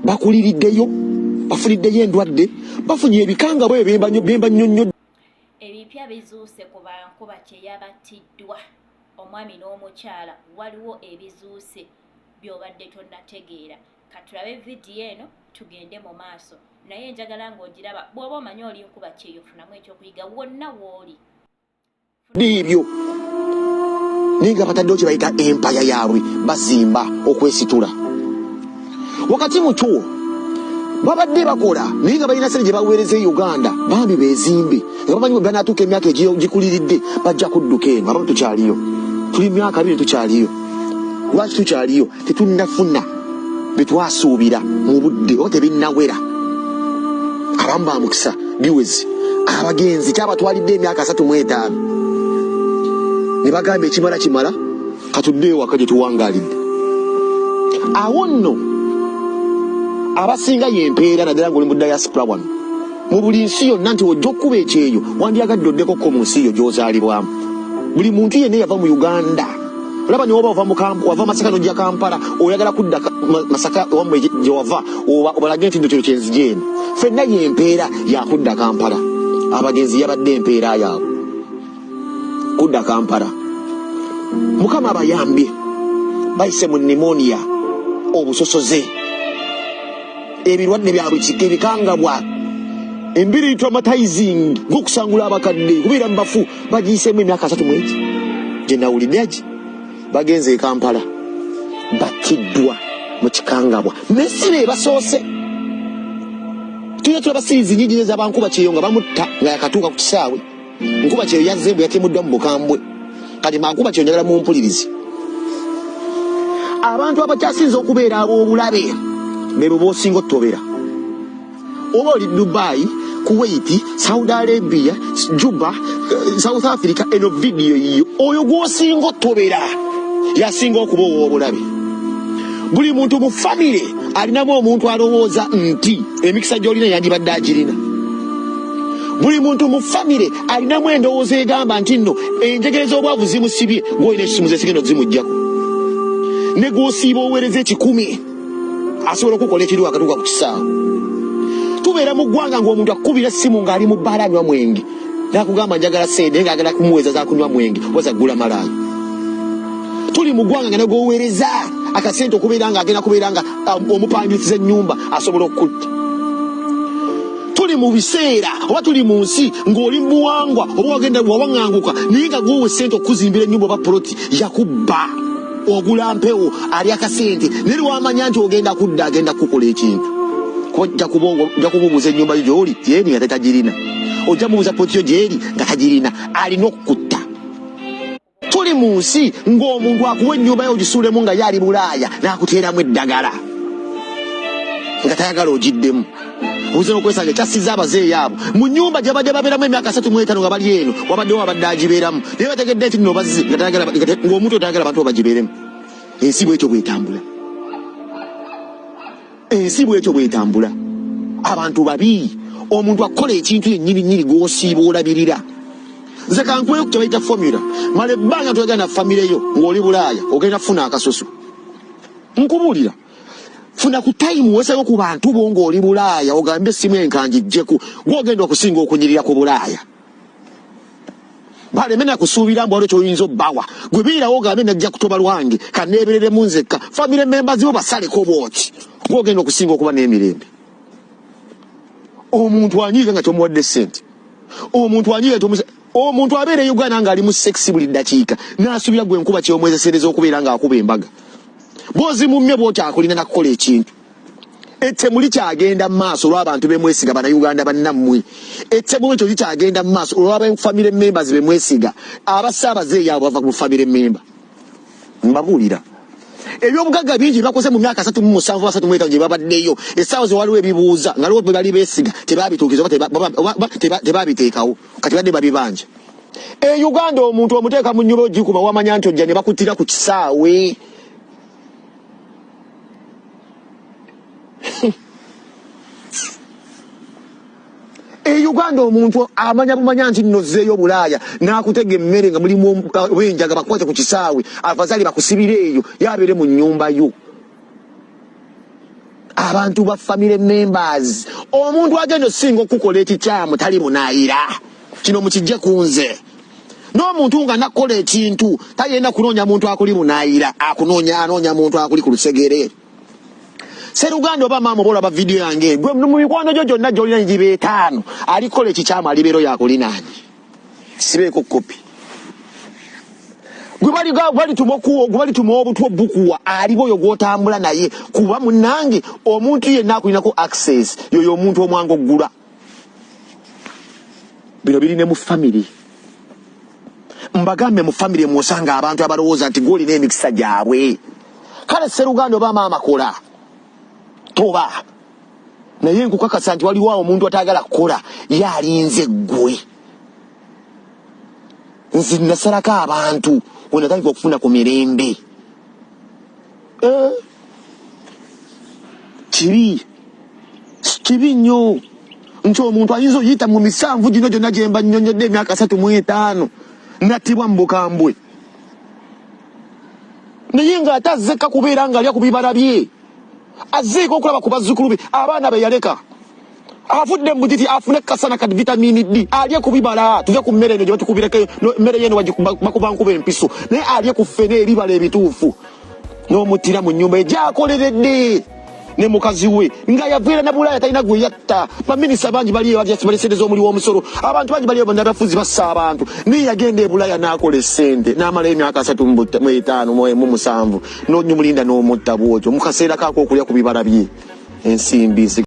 Bakuliriddeyo, bafuniddeyo endwadde, bafunye ebikangabwa ebyo byemba nnyonnyodde. Ebipya bizuuse ku bankuba kye yabattiddwa omwami n'omukyala. Waliwo ebizuuse by'obadde tonnategeera. Katulabe vidiyo eno tugende mu maaso, naye njagala ng'ogiraba. Bw'oba omanyi oli nkuba kyeyo, funamu ekyokuyiga wonna w'oli. Ebyo naye nga bataddewo kye bayita empaya yaabwe, bazimba okwesitula. Wakati mu kyo babadde bakola, naye nga balina sente gye baweereza e Uganda, bambi beezimbe, nga bamanyi bwe banaatuuka emyaka egikuliridde bajja kudduka eno. Abamu tukyaliyo, tuli myaka 20 tukyaliyo. Lwaki tukyaliyo? Tetunnafuna bye twasuubira mu budde oba tebinnawera. Abamu ba mukisa biwezi. Abagenzi kyabatwalidde emyaka 35 ne bagamba ekimala kimala, katudde ewaka gye tuwangaalidde. Awo nno abasinga y'empeera, naddala ng'oli mu diaspora wano mu buli nsi yonna, nti ojja okkuba ekyeyo wandyagadde oddeko ko mu nsi yo gy'ozaalibwamu. Buli muntu yenna yava mu Uganda, olaba ne woba wava Masaka n'ojja Kampala, oyagala kudda Masaka wammwe gye wava, obalage nti nno kino kyenzija eno. Ffenna y'empeera yakudda Kampala. Abagenzi yabadde empeera yaabwe kudda Kampala. Mukama abayambye, bayise mu pneumonia, obusosoze, ebirwadde bya buli kika, ebikangabwa, embiri traumatizing gwokusangula abakadde kubeera mu bafu, bagiyiseemu emyaka asatu mu egi gye nawulidde agi. Bagenze e Kampala, battiddwa mu kikangabwa, naye si be basoose. Tulina tulaba series nyingi ez'abankuba kyeyo nga bamutta nga yakatuuka ku kisaawe. Nkuba kyeyo yazze bwe yatemuddwa mu bukambwe. Kati mankuba kyeyo njagala mumpulirize. Abantu abakyasinze okubeera ab'obulabe bebo b'osinga otobera. Oba oli Dubai, Kuwait, Saudi Arabia, Juba, South Africa, eno vidiyo yiyo. Oyo gw'osinga otobera yasinga okuba ow'obulabe. Buli muntu mu famire alinamu omuntu alowooza nti emikisa gy'olina yandibadde agirina. Buli muntu mu famire alinamu endowooza egamba nti nno enjegere z'obwavu zimusibye, gw'olina ekisumuzo ekigenda ozimuggyako. Ne gw'osiiba oweereza 100 asobola okukola ekiriwo akatuuka ku kisaawe. Tubeera mu ggwanga ng'omuntu akukubira essimu ng'ali mu bbaala anywa mwenge, n'akugamba njagala ssente, naye ng'agala kumuweeza za kunywa mwenge oba za kugula malaaya. Tuli mu ggwanga nga ne gw'oweereza akasente okubeera ng'agenda kubeera nga omupangisiza ennyumba asobola okukutta. Tuli mu biseera oba tuli mu nsi ng'oli mu buwangwa oba wagenda wawaŋŋanguka, naye nga gw'owa essente okukuzimbira ennyumba oba poloti yakubba, ogula mpewo, ali akasente, naye lwamanya nti ogenda kudda agenda kukukola ekintu. Kuba ojja kumubuuza ennyumba yo gy'oli gy'eri nga tetagirina, ojja mubuuza poloti yo gy'eri nga tagirina, alina okukutta. Tuli mu nsi ng'omuntu akuwa ennyumba yo ogisuulemu nga ye ali Bulaaya n'akuteeramu eddagala nga tayagala ogiddemu. Oyinza n'okwesanga ekyasiza abazeeyi abo mu nnyumba gye babadde babeeramu emyaka 35 nga bali eno, wabaddewo abadde agibeeramu, naye bategedde nti nno bazze nga tayagala, ng'omuntu tayagala bantu bagibeeremu. Ensi bw'etyo bw'etambula. Ensi bw'etyo bw'etambula. Abantu babi. Omuntu akola ekintu yennyini nnyini gw'osiiba olabirira. Nze kankuwe kye bayita formula. Mala ebbanga toyagala na famire yo ng'oli Bulaaya, ogenda kufuna akasusu. Nkubuulira. Funa ku time weesayo ku bantu bo ng'oli Bulaaya, ogambe essimu enkangi ggyeko, gw'ogenda okusinga okunyirira ku Bulaaya. Baleme na kusuubira mbu waliwo ky'oyinza obbawa. Gwe beerawo ogambe najja kutoba lwange, kanneebereremu nzekka. Famire members bo basaleko bw'oti, gw'ogenda okusinga okuba n'emirembe. Omuntu anyiiga nga tomuwadde ssente. Omuntu anyiiga omuntu abeera e Uganda ng'ali mu sex buli ddakiika, n'asuubira gwe nkuba ky'omwezeseereza okubeera ng'akuba embaga. Bw'ozimummye bw'otyakulina na kukola ekintu. Ettemu likyagenda mu maaso olw'abantu be mwesiga, Bannayuganda bannammwe. Ettemu ekyo likyagenda mu maaso olw'aba family members be mwesiga. Abasaabaze abo bava mu family member. Mbabuulira. Ebyobugagga bingi bakoze mu myaka 37, 35 gye babaddeyo. Essaawa ze waliwo ebibuuza nga waliwo bwe bali beesiga tebaabituukiriza oba tebaabiteekawo. Kati badde babibanja. E Uganda omuntu omuteeka mu nnyumba ogikuba wamanya nti ojja ne bakuttira ku kisaawe. E Uganda omuntu amanya bumanya nti nno ozzeeyo Bulaaya n'akutega emmere nga mulimu owenjaga bakukwate ku kisaawe, afazaali bakusibire eyo yabeere mu nnyumba yo. Abantu ba family members, omuntu agenda osinga okukola ekikyamu tali munaayira. Kino mukijje ku nze. N'omuntu nga nakola ekintu tagenda kunoonya muntu akuli munaayira, akunoonya anoonya muntu akuli ku lusegere. Seruganda oba maama oba olaba vidiyo yange, gwe mu mikwano gyo gyonna gy'olina giba etaano, alikola ekikyamu alibeera oyo akulinaanye. Sibeeko kopi. Gwe balituma obutwa obukuwa aliba oyo gw'otambula naye, kuba munnange omuntu yenna akulinako access yoyo omuntu omwangu oggula. Bino biri ne mu family. Mbagambe mu family mwosanga abantu abalowooza nti gw'olina emikisa gyabwe. Kale seruganda oba maama kola toba, naye nkukakasa nti waliwo omuntu atayagala kukola, ye alinze ggwe. Nze nasalako abantu we natandika okufuna ku mirembe. Kibi kibi nnyo nti omuntu ayinza oyita mu misanvu gino gyonna gye mba nnyonnyodde emyaka 35 nattibwa mu bukambwe, naye ng'ate azzekka kubeera ng'alya ku bibala bye, azzeeko okulaba ku bazzukulu be, abaana be yaleka. Avudde mu butiti afune kasana ka vitamini D, alye ku bibala. Tuve ku mmere eno gye batukubireko, emmere yeno bakuba nkuba empiso, naye alye ku ffene ebibala ebituufu. N'omuttira mu nnyumba egyakoleredde ne mukazi we nga yaviira na Bulaaya, talina gwe yatta. Baminisita bangi baliyo bali sente z'omuli w'omusolo, abantu bangi baliyo bannabyafuzi bassa abantu, naye yagenda e Bulaaya n'akola essente n'amalayo emyaka 35 mu 7, n'onyumulinda n'omutta bw'otyo mu kaseera kaako okulya ku bibala bye ensimbi.